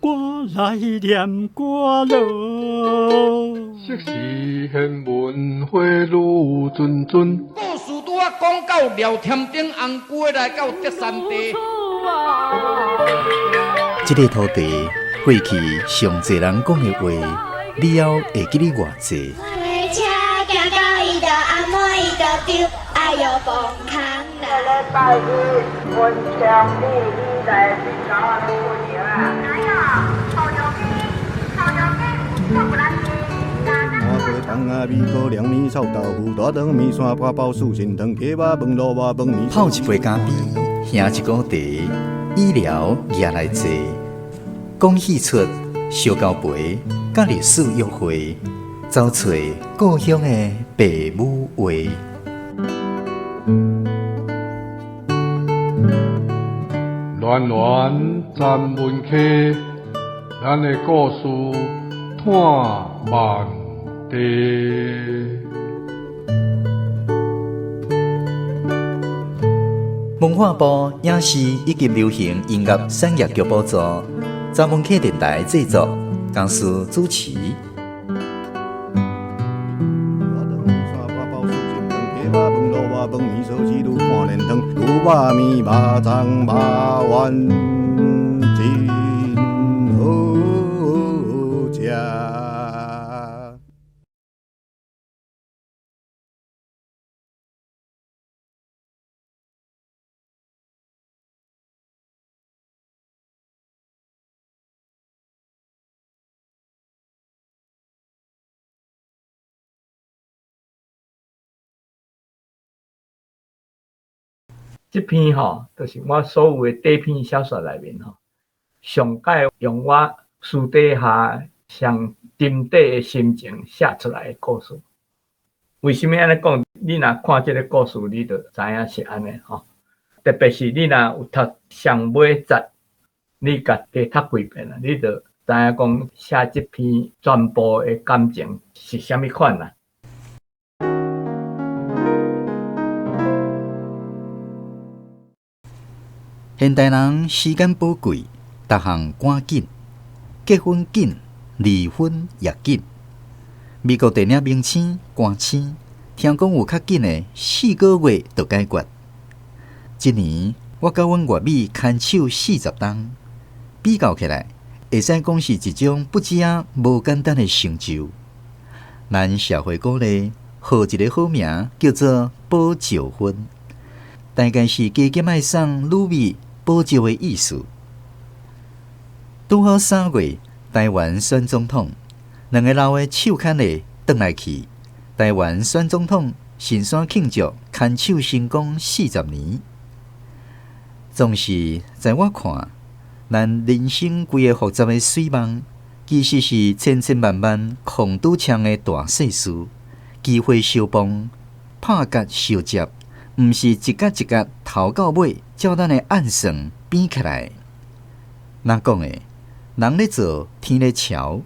我來念歌囉。昔時玄文花愈谆谆。故事拄仔講到廖添丁紅龜來到德山地。這个土地過去上濟人講的話，你猶會記得偌濟？車行到伊就按摩伊就丟，哎喲崩空啦！禮拜一，文昌里以來比較的過年啊。泡一杯咖啡，喝一壺茶，醫療也來坐，講戲出燒交陪，佮歷史約會，走揣故鄉的爸母話。戀戀三文溪，咱的故事伴萬地。文化部影視以及流行音樂產業局補助，查文客電台製作，公司主持。這篇吼，就是我所有的短篇小說內面吼，上蓋用我私底下上沉底的心情寫出來的故事。為什麼按呢講？你若看這個故事，你就知影是按呢吼。特別是你若有讀上尾節，你家己讀幾遍啊，你就知影講寫這篇全部的感情是啥物款啊。現代人時間寶貴，逐項趕緊，結婚緊，離婚也緊。美國電影明星歌星，聽講有較緊的4個月就解決。這年我佮阮岳母牽手40冬，比較起來，會使講是一種不止仔無簡單的成就。咱社會鼓勵，號一個好名叫做寶石婚，大概是加減愛送女米寶石的意思。拄好3月，台灣選總統，兩个老的手牽的轉來去。台灣選總統，神山慶祝牽手成功40年。總是在我看，咱人生規个複雜的水夢，其實是千千萬萬空拄槍的大細事，機會相碰，拍角相接，毋是一角一角頭到尾照咱的按算變起來。咱講的，人咧做，天咧瞧，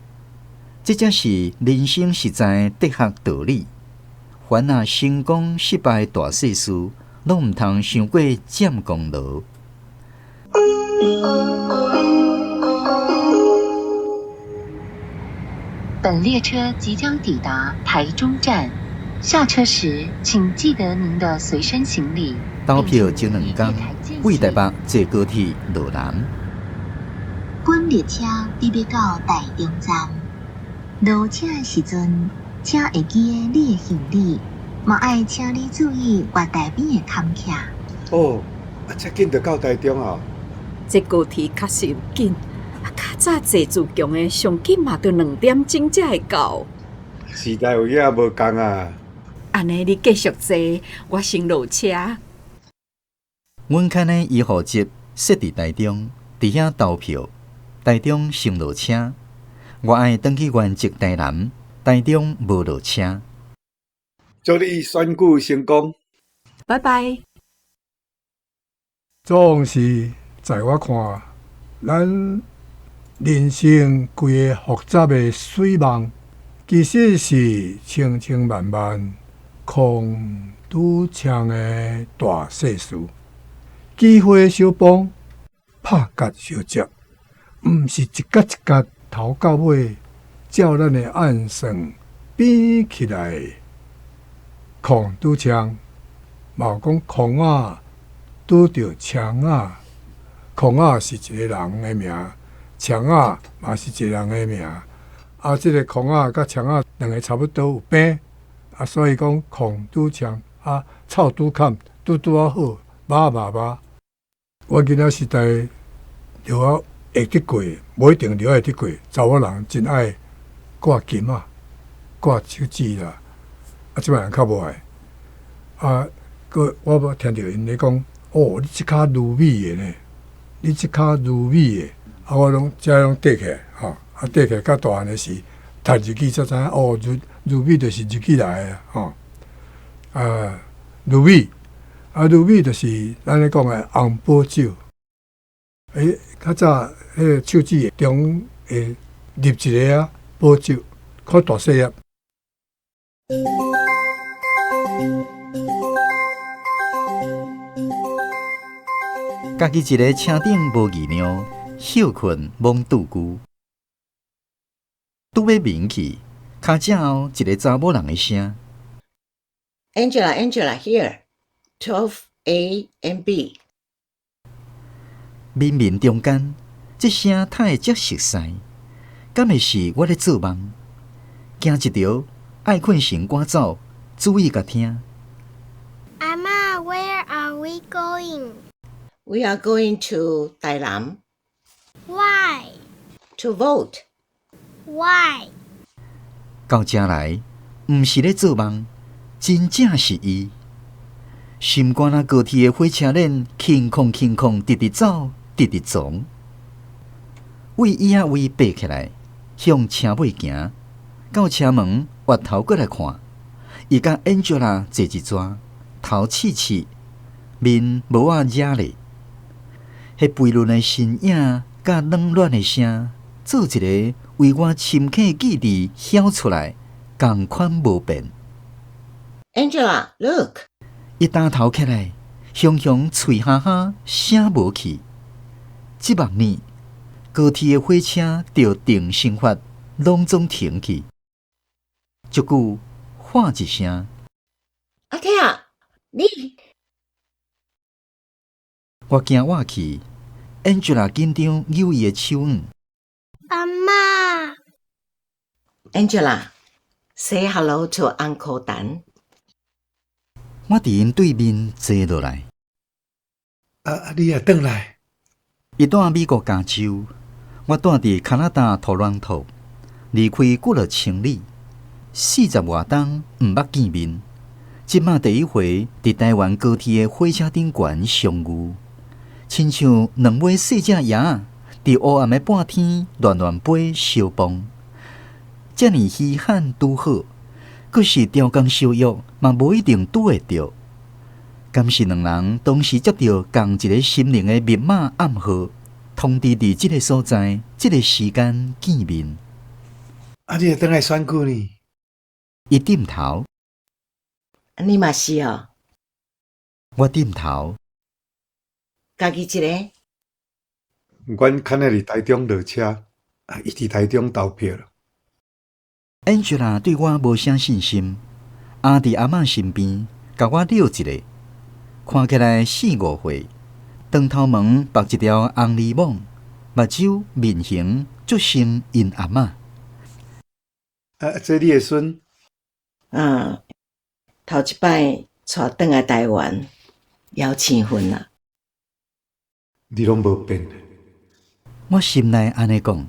這才是人生實在的哲學道理。凡若成功失敗大細事，攏毋通傷過佔功勞。本列車即將抵達台中站，下車時請記得您的隨身行李。投票前兩天，為台北坐高鐵落南。本列車佇欲到台中站，落車的時陣，請會記得你的行李，嘛愛請你注意月台邊的坎徛。哦，啊，遮緊就到台中啊！這高鐵確實有緊，啊，較早坐自強的上緊嘛，著2點鐘才會到。時代有影無仝啊！按呢，你繼續坐，我先落車。阮牽的醫護籍設佇台中，佇遐投票。台中先落車，我愛轉去原籍台南，台中無落車。祝你選舉成功！拜拜。總是在我看，咱人生規个複雜的水夢，其實是千千萬萬空拄槍的大細事，機會相碰，拍角相接，毋是一角一角頭到尾，照咱的按算編起來。空拄槍，嘛有講空仔拄著槍仔，空仔是一個人的名，槍仔嘛是一個人的名。啊，這個空仔佮槍仔兩个差不多有邊，啊，所以講空拄槍啊，臭拄坎拄拄仔好，肉肉肉。我囡仔時代，著我會得過，無一定著會得過。查某人真愛掛金仔、掛手指啦。啊，這擺人較無愛。啊，閣我捌聽著𪜶咧講，哦，你這跤如美的呢？你這跤如美的，啊，我攏遮攏綴起來，吼，啊，綴起來較大漢的時，讀日語才知影，哦，如如美就是日語來的，吼。啊，如美，啊，如美就是咱咧講的紅寶酒。欸，較早彼个手指中會入一个啊寶酒，較大細粒。家己一个車頂無月亮，歇睏罔拄久，拄欲眠去，跤脊後一个查某人的聲。 Angela, Angela, here, 12 A and B。冥冥中間，這聲太會遮熟似，敢會是我咧做夢？驚一著，愛睏神趕走，注意共聽。阿嬤，Where are we going? We are going to 台南。 Why? To vote. Why? 到遮來，毋是咧做夢，真正是伊。心肝若高鐵的火車鏈，輕空輕空，直直走，直直撞。為椅仔位爬起來，向車尾行，到車門越頭過來看，伊佮 Angela 坐一逝，頭刺刺，面無仔惹咧。彼肥潤的身影，佮軟軟的聲，做一个為我深刻記憶曉出來，仝款無變。 Angela, look！伊擔頭起來，雄雄喙哈哈，聲無去。這目呢，高鐵的火車著定生發，攏總停去。足久，喊一聲。阿聽，你。我驚倚去，Angela 緊張扭伊的手腕。阿嬤。 Angela, say hello to Uncle Dan。我佇𪜶對面坐落來。啊，你也轉來？伊住美國加州，我住佇加拿大多倫多，離開幾落千里，四十外冬毋捌見面。這馬第一回佇台灣高鐵的火車頂懸相遇，親像兩尾細隻鷂仔佇烏暗的半天亂亂飛相碰，遮爾稀罕拄好，閣是條工相約嘛無一定拄會著。敢是兩人同時接著仝一个心靈的密碼暗號，通知佇這个所在、這个時間見面。啊，你會轉來選舉呢？伊點頭。你嘛是哦。我點頭。家己一个？阮較呢佇台中落車，啊，伊佇台中投票。 Angela 對我無啥信心，阿佇阿嬤身邊，共我遛一下，看起來四五歲，長頭毛縛一條紅呢網，目睭面型足像𪜶阿嬤。啊，這你的孫？啊，頭一擺帶轉來台灣，枵生份啦。你攏無變。我心內按呢講，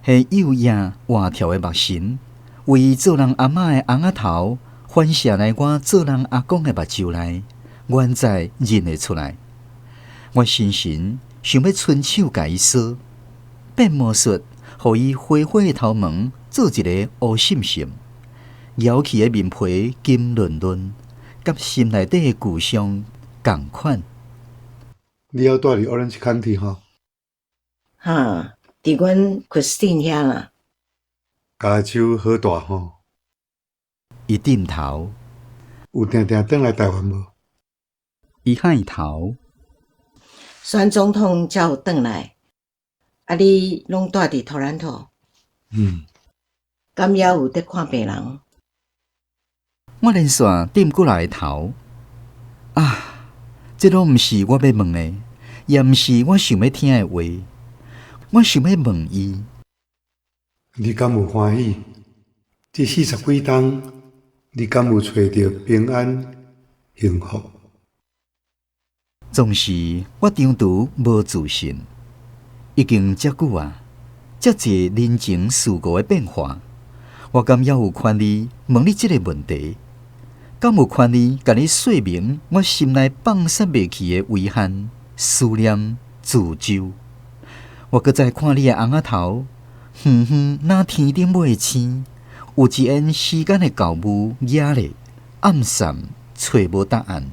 彼幼影活跳的目神，為伊做人阿嬤的尪仔頭，反射來我做人阿公的目睭內，原在認會出來。我深深想欲伸手共伊挲，變魔術，予伊花花的頭毛做一个烏滲滲，搖起的面皮金潤潤，佮心內底的具象仝款。你猶住佇 Orange County 吼？哈，佇阮 Christine 遐啦。加州好大吼。伊點頭。有定定轉來台灣無？伊刣頭。選總統才有轉來，啊，你攏蹛佇 Toronto？嗯。敢猶有佇看病人？我連續點幾落頭。啊，這攏毋是我欲問的，也毋是我想欲聽的話。我想欲問伊：你敢有歡喜？這四十幾冬，你敢有揣著平安幸福？總是我張櫥無自信，已經遮久啊，遮濟人情世故的變化，我敢猶有權利問你這个問題？敢有權利共你說明我心內放殺袂去的遺憾、思念、詛咒？我閣再看你的尪仔頭，遠遠若天頂尾的星，有一緣時間的厚霧壓咧，暗散，揣無答案。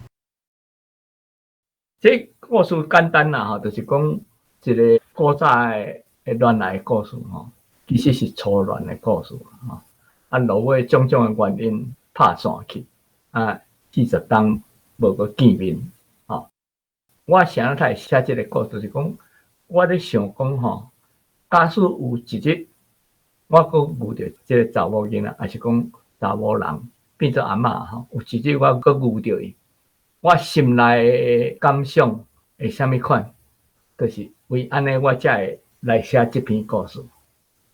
這故事簡單啦，吼，就是講一个古早的戀愛故事吼，其實是初戀的故事吼。啊，落尾種種的原因拍散去，啊，40冬無閣見面，吼。我啥物會寫這个故事，就是講我咧想講吼，假使有一日我閣遇著這个查某囡仔，抑是講查某人變做阿嬤吼，有一日我閣遇著伊，我心內的感想會啥物款？就是為按呢，我才會來寫這篇故事。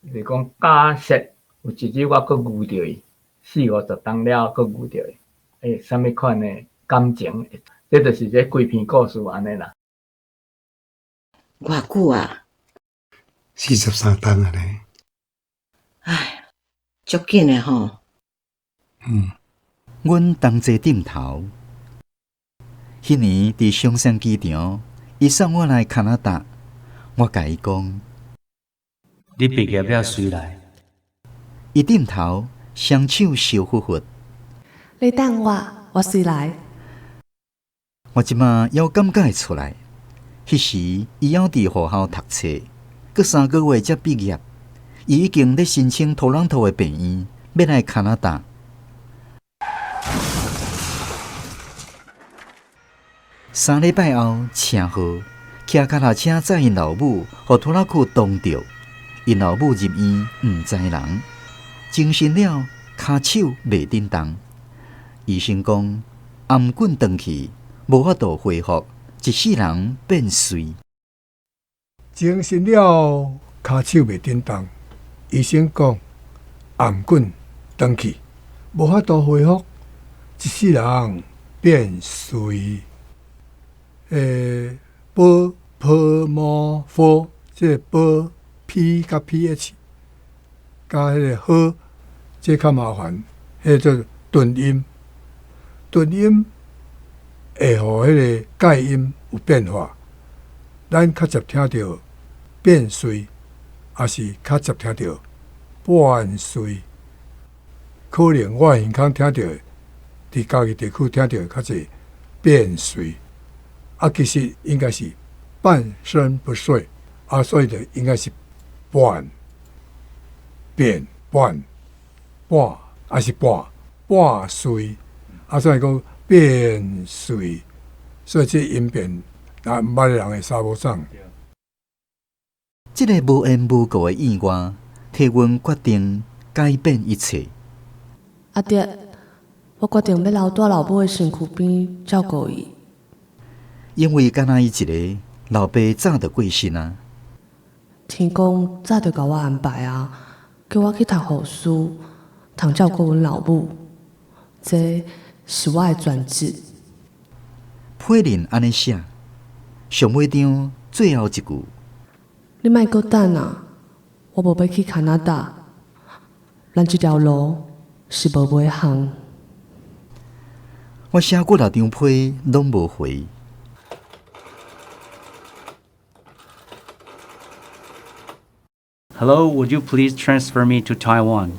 就是講假設有一日我閣遇著伊，四五十冬了閣遇著伊，會啥物款的感情？這就是這規篇故事按呢啦。偌久啊？ 43冬啊呢。唉，足緊的吼。嗯。阮同齊點頭。彼年佇松山機場，伊送我來加拿大，我共伊講：你畢業了隨來。伊點頭，雙手燒忽忽。你等我，我隨來。我這馬猶感覺會出來，彼時伊猶佇學校讀冊，閣3個月才畢業。伊已經咧申請多倫多的病院，欲來加拿大。3禮拜後，車禍，騎腳踏車載𪜶老母，予拖拉庫撞著，𪜶老母入院，毋知人，精神了，跤手袂振動。醫生講，頷頸斷去，無法度恢復，一世人變碎。精神了，跤手袂振動。醫生講，頷頸斷去，無法度恢復，一世人變碎。波波摩佛，這個波 P 佮 PH，佮彼个呵，這較麻煩，彼個做頓音，頓音會予彼个蓋音有變化。咱較捷聽著變碎，抑是較捷聽著半碎？可能我耳孔聽著，佇家己地區聽著較濟變碎。啊，其實應該是半身不遂，啊，所以就應該是半變半半，抑是半半碎，啊，所以講變碎，所以這音變，啊，毋捌的人會相無仝。這个無緣無故的意外，替阮決定改變一切。阿哲，我決定欲留蹛老母的身軀邊照顧伊。因為干焦伊一个，老爸早就過身啊。天公早就共我安排啊，叫我去讀護士，通照顧阮老母。這是我的專職。批人按呢寫，上尾張最後一句。你莫閣等啊！我無欲去加拿大，咱這條路是無尾項。我寫幾若張批，攏無回。 Hello, would you please transfer me to Taiwan?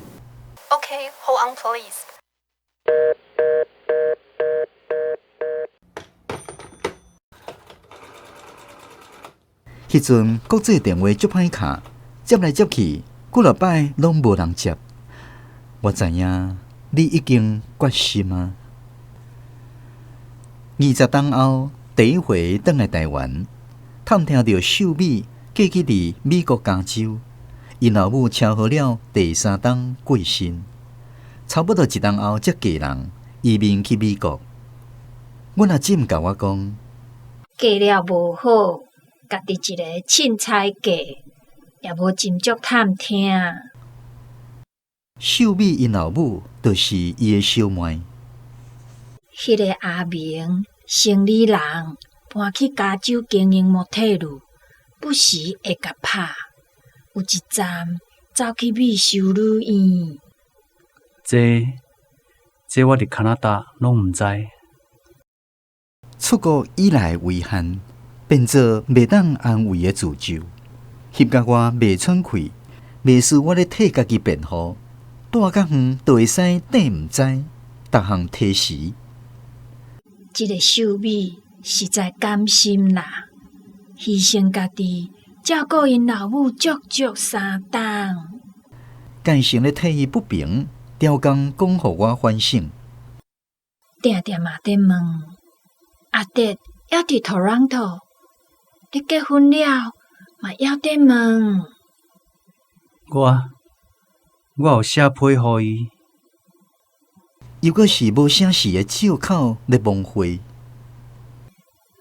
Okay, hold on, please. 彼陣國際電話足歹敲，接來接去，幾若擺攏無人接。我知影你已經決心啊。20冬後，第一回轉來台灣，探聽著秀美嫁去佇美國加州，𪜶老母車禍了第三冬過身，差不多一冬後才嫁人移民去美國。阮阿姊共我講，嫁了無好，家己一個凊彩嫁，也無斟酌探聽。秀美𪜶老母就是伊的小妹。彼个阿明生理人搬去加州經營摩鐵路，不時會共拍。有一站走去美修女院。這我佇加拿大攏毋知。出國以來遺憾，變做袂當安慰的詛咒，翕甲我袂喘氣，袂輸我咧替家己辯護，蹛較遠就會使綴毋知，逐項提示。這个秀美實在甘心啦，犧牲家己照顧𪜶老母足足三冬。甘心咧替伊不平，刁工講予我反省。定定嘛佇問阿哲猶佇 Toronto，你結婚了嘛猶佇問。我有寫批予伊。猶閣是無啥事的借口咧忘悔。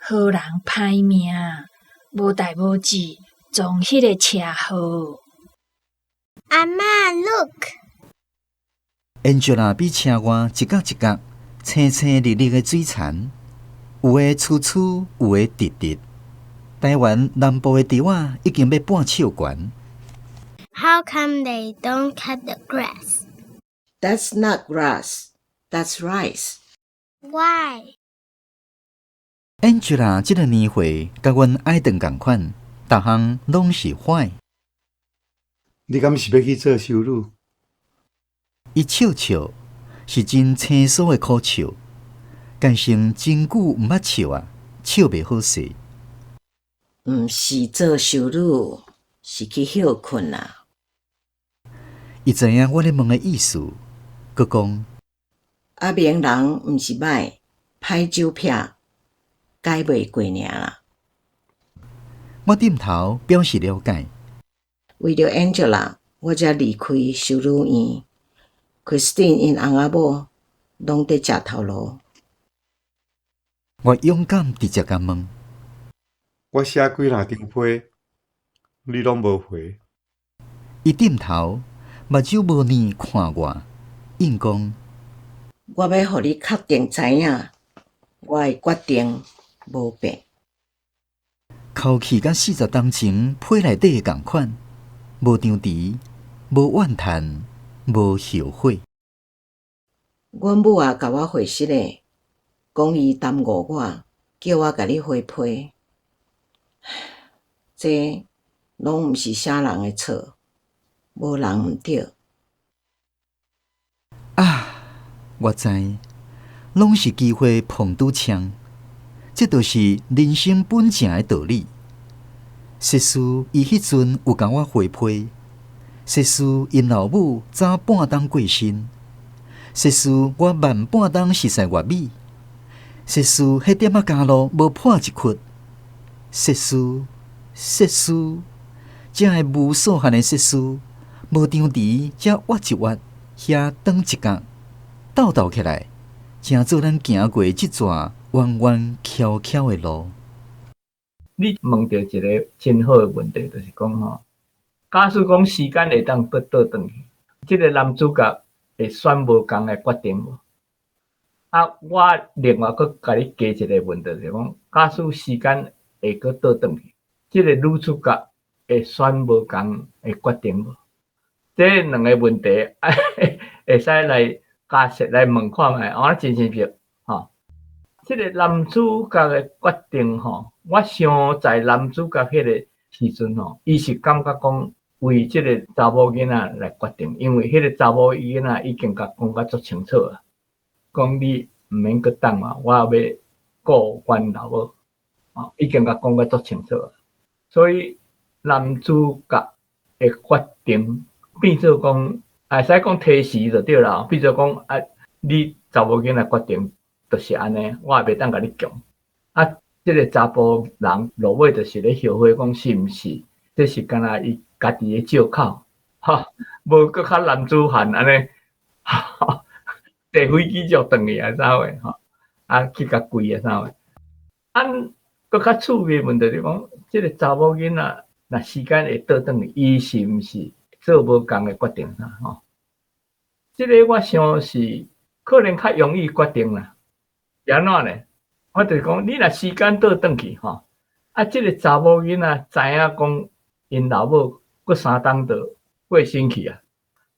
好人歹命，無代無誌撞彼个車禍。阿嬤，look！ Angela 比車外一角一角青青綠綠的水田，有的粗粗，有的直直。台灣南部的稻仔已經欲半尺懸。 How come they don't cut the grass? That's not grass. That's rice. Why? Angela 這个年歲，佮阮愛頓仝款，逐項攏是 why。你敢是欲去做修女？伊笑笑，是真生疏的苦笑，敢成真久毋捌笑啊，笑袂好勢。毋是做修女，是去歇睏啦。伊知影我咧問的意思，閣講：阿明人毋是歹，歹酒癖，改袂過爾啦。我點頭表示了解。為著 Angela，我才離開修女院。Christine 𪜶翁仔某攏佇食頭路。我勇敢直接共問。我寫幾若張批，你攏無回。伊點頭，目睭無呢看我，應講：我欲予你確定知影，我的決定無變。口氣佮40冬前批內底仝款，無張持，無怨嘆，無後悔。阮母也共我回信咧，講伊耽誤我，叫我共你回批。這攏毋是啥人的錯，無人毋對。啊，我知，攏是機會碰拄槍，這就是人生本正的道理。說使伊彼陣有共我回批，說使𪜶老母早半冬過身，說使我慢半冬熟似粵語，說使彼點仔加路無破一窟，說使，說使，這个無數項的說使，無張持，遮挖一挖，遐轉一角，鬥鬥起來，成做咱行過這逝彎彎曲曲的路。你問著一个真好的問題，就是講吼，假使講時間會當閣倒轉去，這个男主角會選無仝的決定無？啊，我另外閣共你加一个問題，就是講，假使時間會閣倒轉去，這个女主角會選無仝的決定無？這兩个問題，會使來假設來問看覓，我真真實吼。這个男主角的決定吼，我想在男主角彼個時陣吼，伊是感覺講為這个查某囡仔來決定，因為彼个查某囡仔已經共講甲足清楚啊，講你毋免閣等啊，我欲顧阮老母，哦，已經共講甲足清楚啊。所以男主角的決定變做講，會使講提示就對啦，變做講啊，你查某囡仔決定就是按呢，我也袂當共你強。啊，這个查埔人落尾就是咧後悔講是毋是這是敢若伊家己的借口，吼，無閣較男子漢按呢，坐飛機就轉去啊啥貨吼，啊去共跪啊啥貨。按閣較趣味問題就講，這个查某囡仔若時間會倒轉去，伊是毋是做無仝的決定啊？吼，這个我想是可能較容易決定啦。是按怎呢？我就是講，你若時間倒轉去吼，啊，這个查某囡仔知影講𪜶老母閣三冬就過身去啊，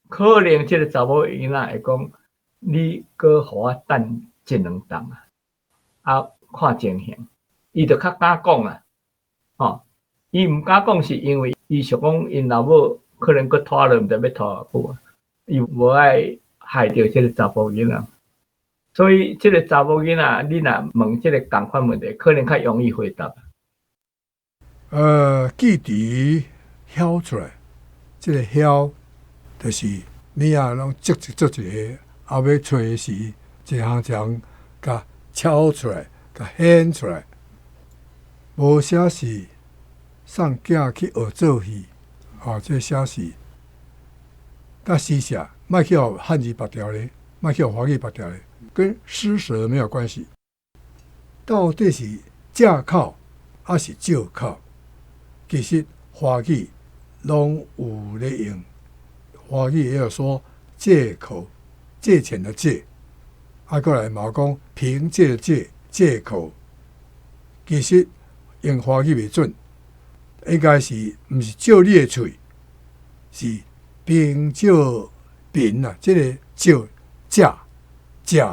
可能這个查某囡仔會講，你閣予我等一兩冬啊，啊，看情形，伊就較敢講啊，吼，伊毋敢講是因為伊想講𪜶老母可能閣拖落，毋知欲拖偌久啊，伊無愛害著這个查埔囡仔。所以，這个查某囡仔，你若問這个仝款問題，可能較容易回答。記詞曉出來，這个曉就是你啊，攏積一做一个，啊，欲揣時，一項一項共敲出來，共顯出來。無寫是送囝去學做戲，哦，這寫是，佮施捨，莫去予漢字縛牢咧，莫去予華語縛牢咧，跟施捨沒有關係。到底是藉口抑是借口？其實華語攏有咧用，華語也有說借口，借錢的借，啊，閣來嘛有講憑借借借口。其實用華語袂準，應該是毋是借你的喙，是憑借憑啊，這个借借借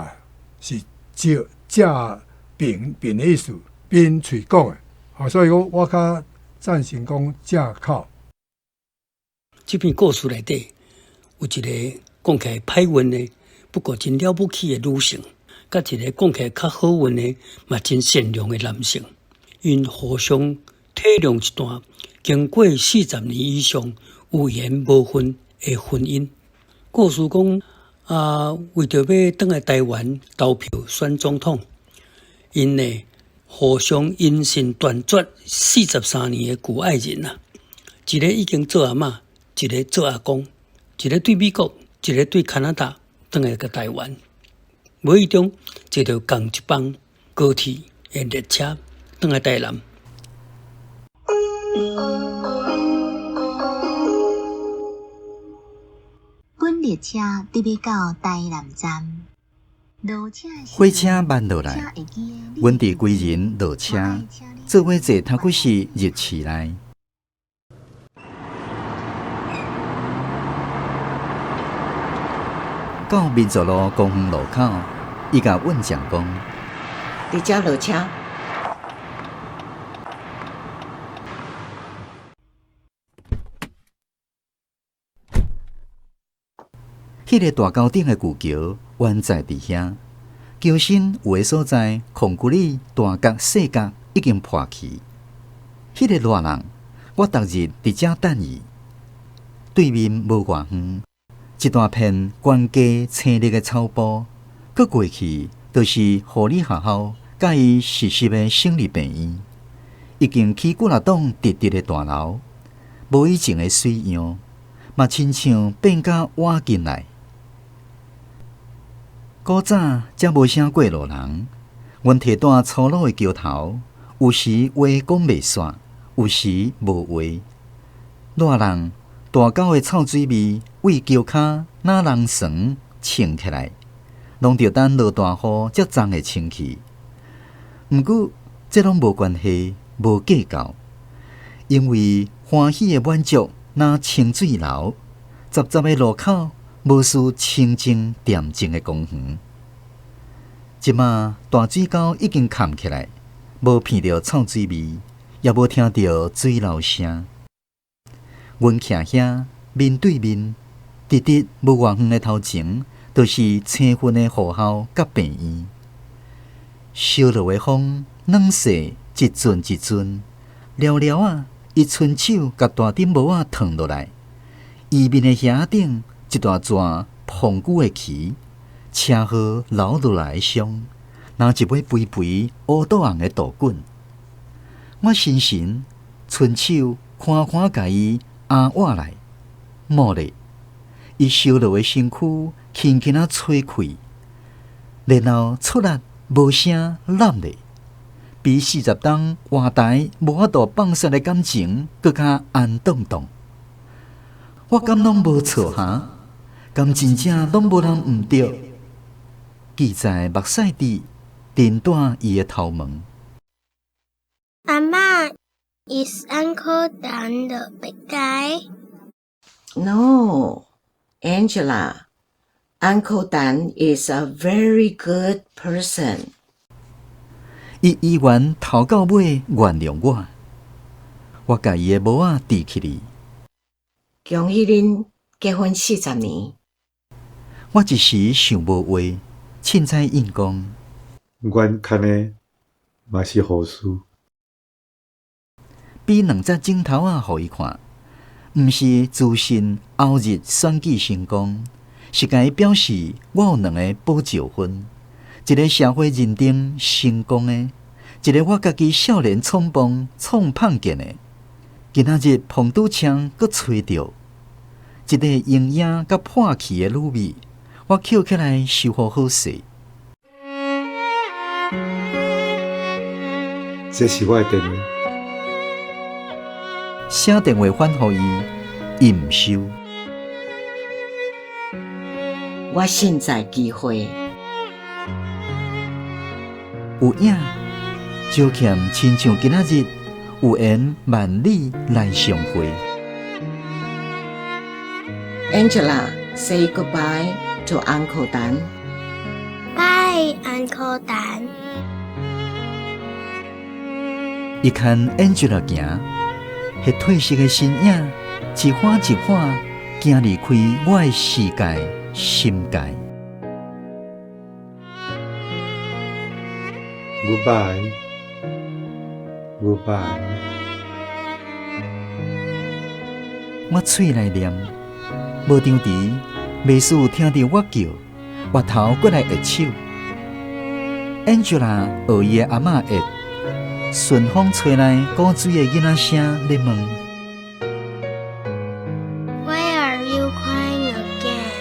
是借借憑憑的意思，憑喙講的。好，所以我我較贊成講借口。這篇故事內底有一个講起來歹運的，不過真了不起的女性，佮一个講起來較好運的，嘛真善良的男性，𪜶互相體諒一段經過40年以上有緣無份的婚姻。故事講啊，為著欲轉來台灣投票選總統，𪜶呢互相音信斷絕43年的舊愛人啊，一个已經做阿嬤，一个做阿公，一个對美國，一个對加拿大，轉來個台灣，無意中坐著仝一班高鐵的列車轉來台南。本列車得欲到台南站，落車火車慢落來，阮佇歸仁落車，做伙坐頭幾時入市內。到民族路公園路口，伊共阮講講：佇遮落車。彼个大溝頂的舊橋原在佇遐，橋身有的所在，空骨里大角細角已經破去。彼个熱人，我逐日佇遮等伊，對面無偌遠，一大片懸低青綠的草埔，閣過去就是護理學校，佮伊實習的省立病院，已經起幾若棟直直的大樓，無以前的媠樣，嘛親像變甲倚近來。古早遮無啥過路人，阮提帶粗魯的橋頭，有時話講袂煞，有時無話。熱人大狗的臭水味，為橋跤若人床衝起來，攏著等落大雨才髒會清去。毋過這攏無關係，無計較，因為歡喜的滿足若清水流，雜雜的路口。無輸清靜恬靜的公園。這馬大水溝已經崁起來，無鼻著臭水味，也無聽著水流聲。阮徛遐面對面，直直無偌遠的頭前，就是青雲的學校佮病院。燒落的風，軟細一陣一陣，寥寥仔，伊伸手共大頂帽仔脫落來，伊面的額仔頂。一大逝膨久的臍，車禍留落來的傷，若一尾肥肥烏肚紅的杜滾。我深深伸手寬寬共伊壓倚來，蓦地，伊燒熱的身軀輕輕仔吹開，然後出力無聲攬咧，比40冬活台無法度放捨的感情閣較安當當。我敢攏無錯哈？敢真正攏無人毋著？記載目屎滴停斷伊的頭毛。阿嬤，Is Uncle Dan the bad guy? No, Angela. Uncle Dan is a very good person. 伊依原頭到尾原諒我，我共伊的帽仔戴起來。恭喜恁結婚40年。我一時想無話，凊彩應講。阮牽的嘛是護士。比兩隻指頭仔予伊看，毋是自信後日選舉成功，是共伊表示我有兩个寶石分，一个社會認定成功的，一个我家己少年創夢創碰見的。今仔日碰拄槍閣揣著，一个營養佮破去的女味，我抾起來修復好勢。這是我的電話。寫電話反予伊，伊毋收。我現在機會。有影，招欠親像今仔日有緣萬里來相會。 Angela, say goodbye to Uncle Dan. Bye, Uncle Dan. 伊牽 Angela 行，彼褪色的身影，一晃一晃，行離開我的視界、心界。 Goodbye, goodbye。我喙內念，無張持，袂輸聽著我叫，回頭過來握手。Angela 學伊的阿嬤握，順風吹來古錐的囡仔聲咧問。 Why are you crying again?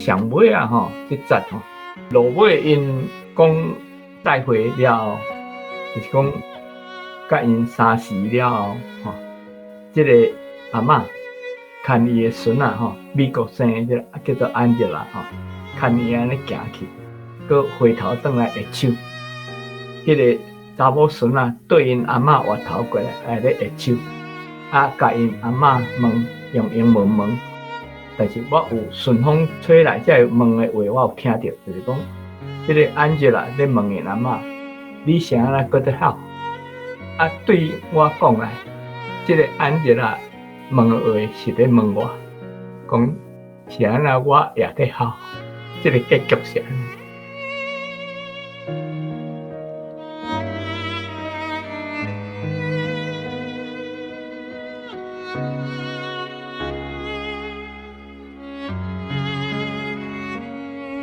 上尾啊吼，這節吼，落尾𪜶講再會了後，就是講佮𪜶相辭了後吼，這個阿嬤牽伊的孫仔吼，美國生的這個叫做安吉拉吼，牽伊按呢行去，閣回頭轉來握手。彼個查某孫仔對𪜶阿嬤回頭過來來咧握手，啊，共𪜶阿嬤問，用英文問。但是我有順風吹來，這个問的話我有聽著，就是講，彼个安吉拉咧問𪜶阿嬤，你是按怎閣咧哭？啊，對我講來，這个安吉拉問的話是咧問我，講是按怎我也咧哭，這个結局是按呢。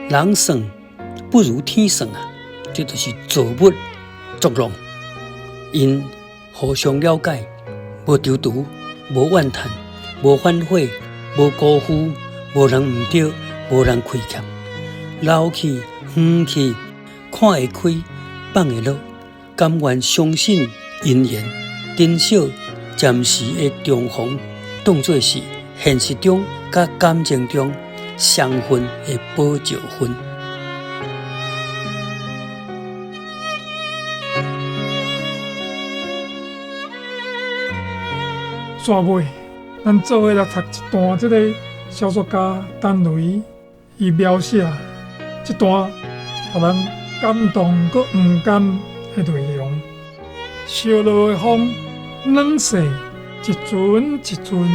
人算不如天算啊！這就是造物作弄，𪜶互相了解，無躊躇，無怨嘆，無反悔，無辜負，無人毋著，無人虧欠。老去、遠去，看會開，放會落，甘願相信姻緣，珍惜暫時的重逢，當做是現實中佮感情中雙份的寶石分。煞尾，咱做伙來讀一段這个小說家陳雷伊描寫這段，予人感動閣毋甘的內容。燒落的風，軟細一陣一陣，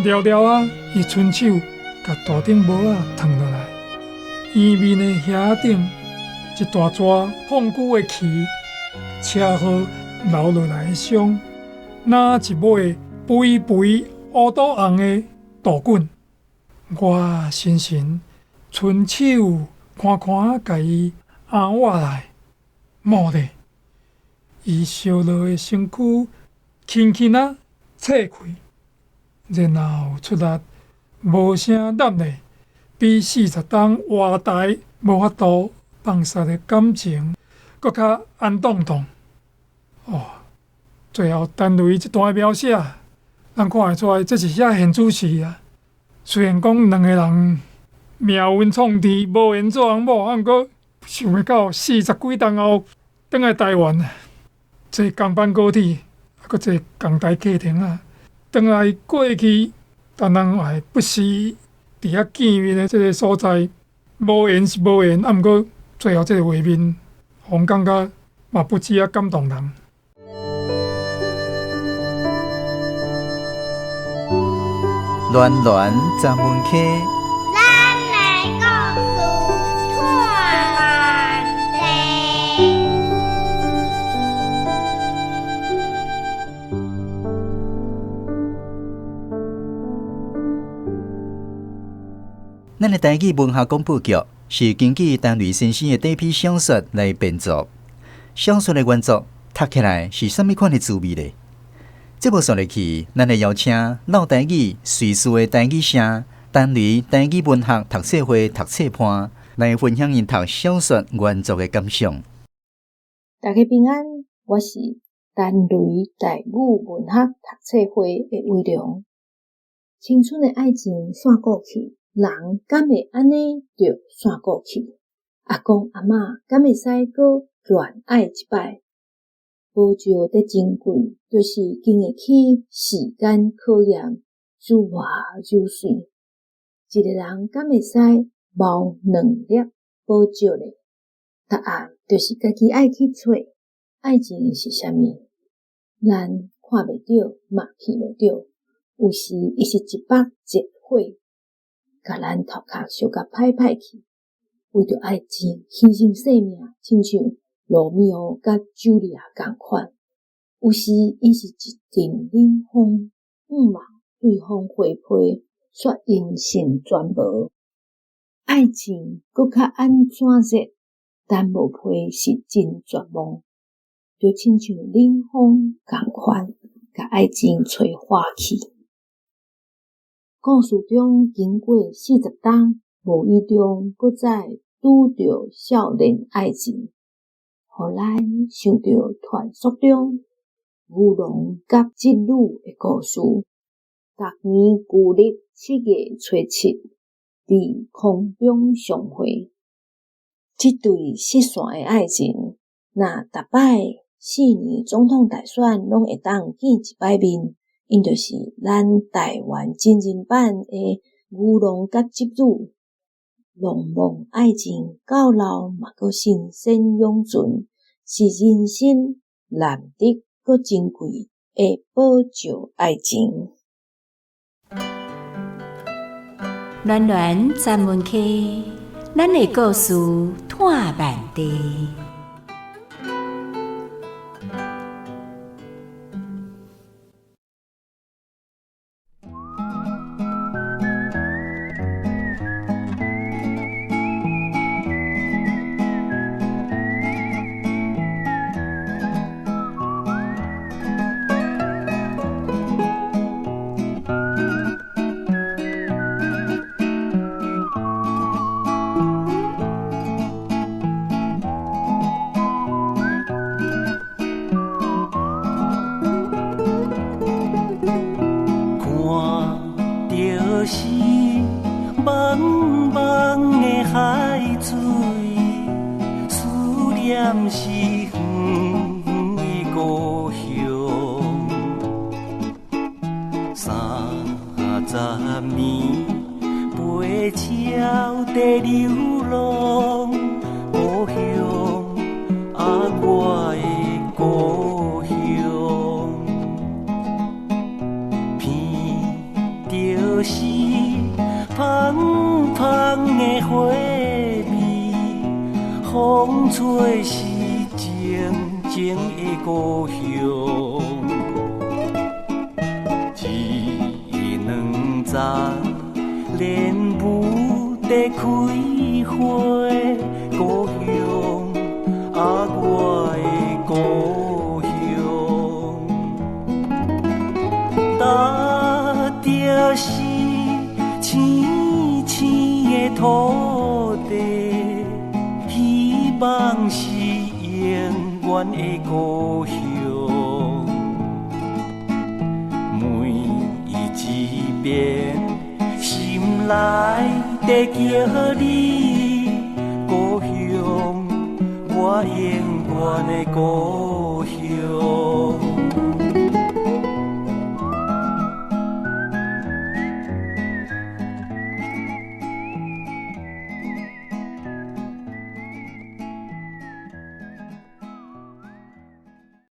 了了仔，伊伸手共大頂帽仔脫落來，圓面的額仔頂一大撮膨久的臍，車禍留落來的傷，若一尾肥肥烏肚紅的杜滾。我深深伸手寬寬共伊擁倚來，蓦地，伊燒熱的身軀輕輕仔切開，然後出力無聲搦咧，比40冬活台無法度放殺的感情，閣較安當當。哦，最後陳雷這段描寫，咱看會出來，這是寫現主時啊。雖然講兩個人命運創治，無緣做翁某，啊，毋過想袂到40幾冬後，轉來台灣，坐航班高鐵，啊，閣坐港台客艇啊，轉來過去，但人會不時佇遐見面的這个所在，無緣是無緣，啊，毋過最後這个畫面，予人感覺嘛不止啊感動人。戀戀十文溪，咱的故事托万地。咱的台語文學廣播劇是根據陳雷先生的短篇小說來編作，小說的原作讀起來是啥物款的滋味呢？節目煞落去，咱會邀請老台語瑞士的台語社陳雷台語文學讀冊會讀冊伴來分享𪜶讀小說原作的感想。大家平安，我是陳雷台語文學讀冊會的魏良。青春的愛情散過去，人敢會按呢就散過去？阿公阿嬤敢會使閣戀愛一擺？寶石得珍貴，就是經會起時間考驗，愈活愈媠。一个人敢會使謀兩粒寶石咧？答案就是家己愛去揣。愛情是啥物？咱看袂著，嘛聞袂著。有時伊是一把熱火，共咱頭殼燒甲歹歹去。為著愛情犧牲性命，親像羅密歐佮茱莉亞仝款。有時伊是一陣冷風，向望對方回批，煞音訊全無。愛情閣較按怎熱，等無批是真絕望，就親像冷風仝款，共愛情吹化去。故事中經過40冬，無意中閣再拄著少年愛情，予咱想著傳說中牛郎佮織女的故事。逐年舊曆7月初7，佇空中相會。這對失散的愛情，若逐擺4年總統大選攏會當見一擺面，𪜶就是咱台灣真人版的牛郎佮織女。浪漫愛情到老嘛閣新鮮永存，是人生難得閣珍貴的寶石愛情。戀戀十文溪，咱的故事拖慢地。海水，思念是远遠的故鄉。30年飛鳥在流浪，故鄉啊，我的故鄉。鼻著是芳芳的花味，風吹是靜靜的故鄉。一兩丛蓮霧在開花，故鄉啊，我的故鄉。踏著是青青的土地，希望是永遠的故鄉。每一遍心內在叫你，故鄉，我永遠的故鄉。